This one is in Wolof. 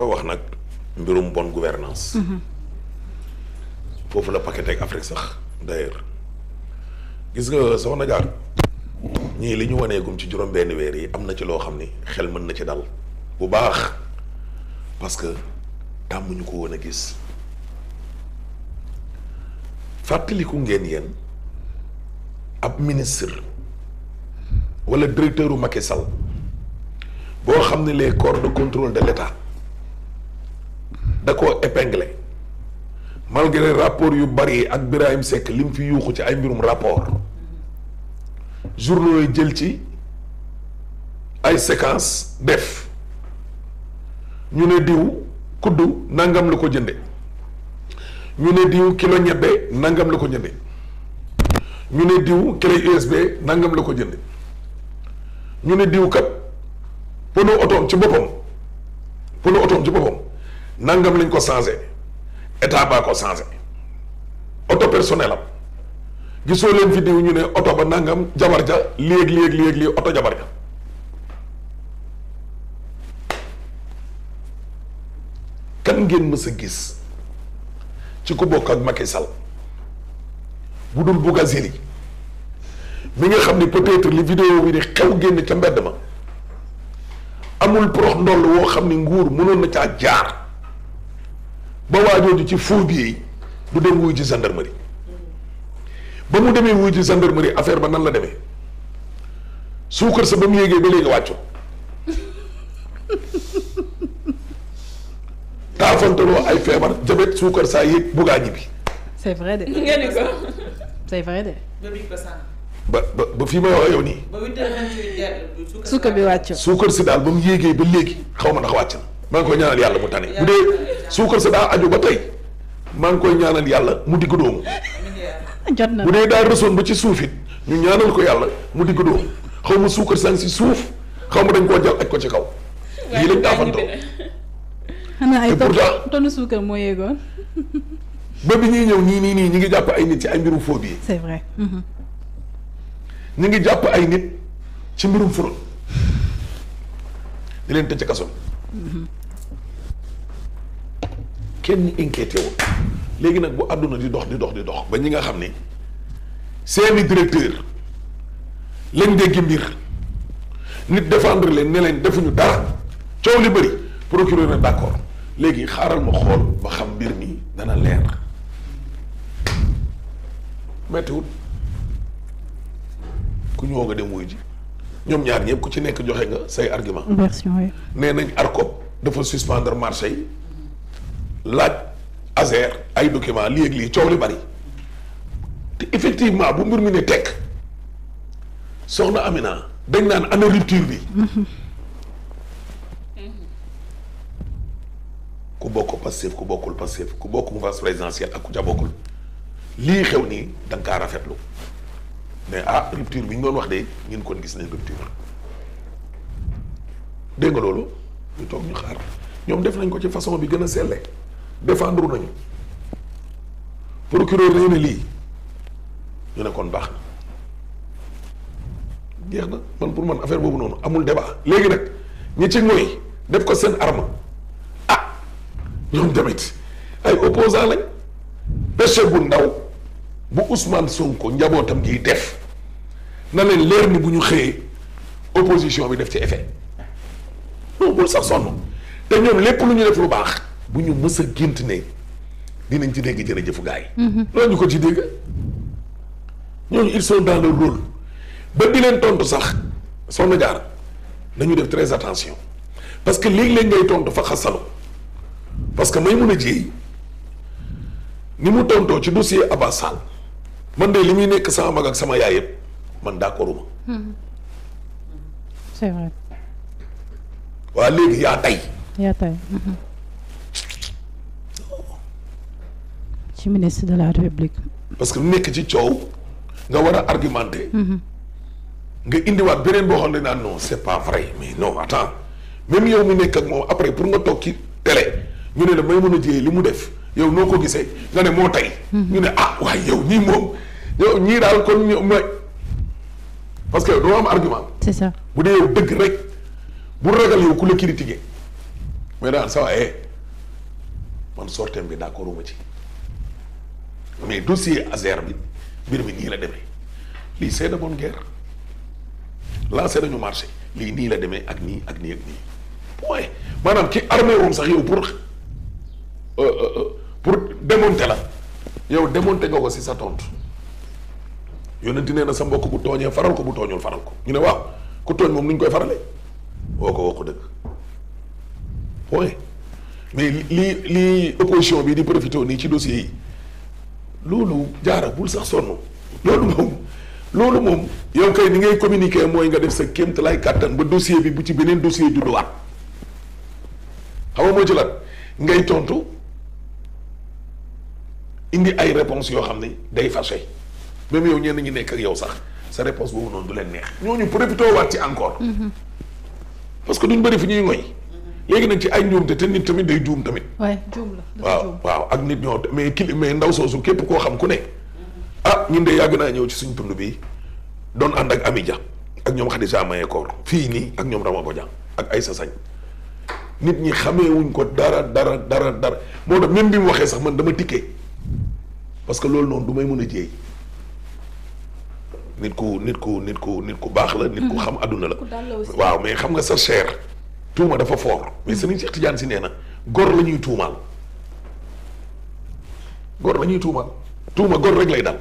wax nag mbirum bonne gouvernance foofu la paquet ak Afrique sax d'ailleurs gis nga soxna Jaar ñii li ñu waneegum ci juróom benn weer yi am na ci loo xam ni xel mën na ci dal bu baax parce que tàmmuñu ko woon a gis fàttaliku ngeen yéen ab ministre wala directeur u Macky Sall boo xam ne les corps de contrôle de l'État da koo épinglé malgré rapport yu bari ak Birahim Seck lim fi yuuxu ci ay mbirum rapport journaux yi jël ci ay séquence def ñu ne diw kuddu nangam la ko jënde ñu ne diw kilo ñebbe nangam la ko jënde ñu ne diw clé USB nangam la ko jënde ñu ne diw kat pono otoom ci boppam nangam lañ ko changé état baa ko changé oto personnel am gisoo leen fi diw ñu ne oto ba nangam jabar ja léeg oto jabar ja kan ngeen mës a gis ci ku bokk ak Macky Sall bu dul Bougazelli mi nga xam ne peut-être li vidéo bi di xew génn ca mbedd ma amul prox ndoll woo xam ne nguur mënoon na caa jaar ba waajooju ci phobie yi du dem wuy ci gendarmerie ba mu demee wuy ci gendarmerie affaire ba nan la demee suukar sa ba mu yéegee ba léegi wàccu taafantaloo ay feebar jabet suukar saa yéeg buggaa ñibbi. c'est vrai de. ngeen ni ko. c'est vrai de. ba fii may wax yow nii. ba 8h28 suukar bi wàccu. suukar si daal ba mu yéegee ba léegi xaw ma ndax wàcc na maa ngi koy ñaanal yàlla mu tane bu dee suukar si daa aju ba tey maa ngi koy ñaanal yàlla mu digg doomu. jot na bu dee daa rësoon ba ci suuf it ñu ñaanal ko yàlla mu digg doomu xaw ma suukar sang si suuf xaw ma dañ koo jël aj ko ci kaw. lii lañ taafantoo. xanaa ay pourtant tonne suukar moo yéegoon. ba bi ñuy ñëw nii ñi ngi jàpp ay nit ci ay mbirum phobie. c'est vrai. ñi ngi jàpp ay nit ci mbirum fraude di leen tëj ci kaso kenn inquiété wul léegi nag bu àdduna di dox ba ñi nga xam ni seeni directeur lañ dégg mbir nit défendre leen ne leen defuñu dara coow li bëri procureur na d'accord léegi xaaral ma xool ba xam mbir mi dana leer mettiwul ku ñëw nga dem wuy ji ñoom ñaar ñëpp ku ci nekk joxe nga say argument version yi. nee nañ ARCOP dafa suspendre marché yi laaj ASER ay document lii ak lii coow li bari te effectivement bu mbir mi ne tekk soxna Amina dañ naan ana rupture bi ku bokk Pastef ku bokkul Pastef ku bokk mouvance présidentielle ak ku ca bokkul lii xew nii da nga kaa rafetlu mais rupture bi ñu doon wax de ngeen kon gis nañ rupture dégg nga loolu ñu toog ñu xaar ñoom def nañ ko ci façon bi gën a selle défendre nañu procureur nañu ne lii ñu ne kon baax na jeex na man pour man affaire boobu noonu amul débat léegi nag ñi ci mooy def ko seen arme ñoom tamit ay opposant lañ péché bu ndaw bu Ousmane Sonko njabootam gi def na leen leer ni bu ñu xëyee opposition bi def ci effet non bul sax sonn te ñoom lépp lu ñu def lu baax bu ñu mës a gént ne dinañ ci dégg jërëjëfu gars yi. loolu ñu ko ci dégg ñooñu ils sont dans le rôle ba di leen tontu sax Soxna Jaar nañu def très attention parce que léeg-léeg ngay tontu fa xasalu parce que may mun a jéey ni mu tontoo ci dossier Abbas Sall man de li muy nekk sama mag ak sama yaay yëpp man d'accorduma. c'est vrai. waa léegi yaa tey. ci ministre de la République. parce que nekk ci coow nga war a argumenter. nga indiwaat beneen boo xam ne naan non c'est pas vrai mais non attends même yow mi nekk ak moom après pour nga toog ci télé ñu ne la may mën a jiyee li mu def yow noo ko gisee nga ne moo tey. ñu ne waaye yow ñii moom yow ñii daal kon ñu mooy parce que doo am argument. c'est ça bu dee yow dëgg rek bu ragal yow ku la critiquer mais daal ça va man sorteem bi d'accord uma ci mais dossier Azer bi mbir mi nii la demee lii c'est de bonne guerre lancé nañu marché lii nii la demee ak nii ak nii ak nii point maanaam ki armé woon sax yow pour démonter la yow démonter nga ko si sa tontu yonenti nee na sa mbokk bu tooñee faral ko bu tooñul faral ko ñu ne waaw ku tooñ moom nu ñu koy faralee woo ko dëgg point mais lii opposition bi di profité nii ci dossier yi loolu jaara bul sax sonn loolu moom yow kay ni ngay communiquer mooy nga def sa kéemte lay kàttan ba dossier bi bu ci beneen dossier judduwaat xam nga moo ci lan ngay tontu indi ay réponses yoo xam ne day fâché même yow ñenn ñi nekk ak yow sax sa réponse boobu noonu du leen neex ñooñu profité waat ci encore parce que duñ bëri fi ñuy ngoy léegi nag ci ay njuumte te nit tamit day juum tamit. waay juum la waaw ak nit ñoo mais ndaw soosu képp koo xam ku ne ah ñun de yàgg naa ñëw ci suñ tund bi doon ànd ak Amidia ak ñoom Khadija Mahécor fii nii ak ñoom Rama Bodian ak Aïssa Sagne nit ñi xamee wuñ ko dara moo tax même bi mu waxee sax man dama tikkee parce que loolu noonu du may mën a jéey nit ku baax la. nit ku xam adduna la. waaw mais xam nga sa cher. tuuma dafa fort mais Serigne Cheikh Tidiane si nee na gor la ñuy tuumaal tuuma gor rek lay dal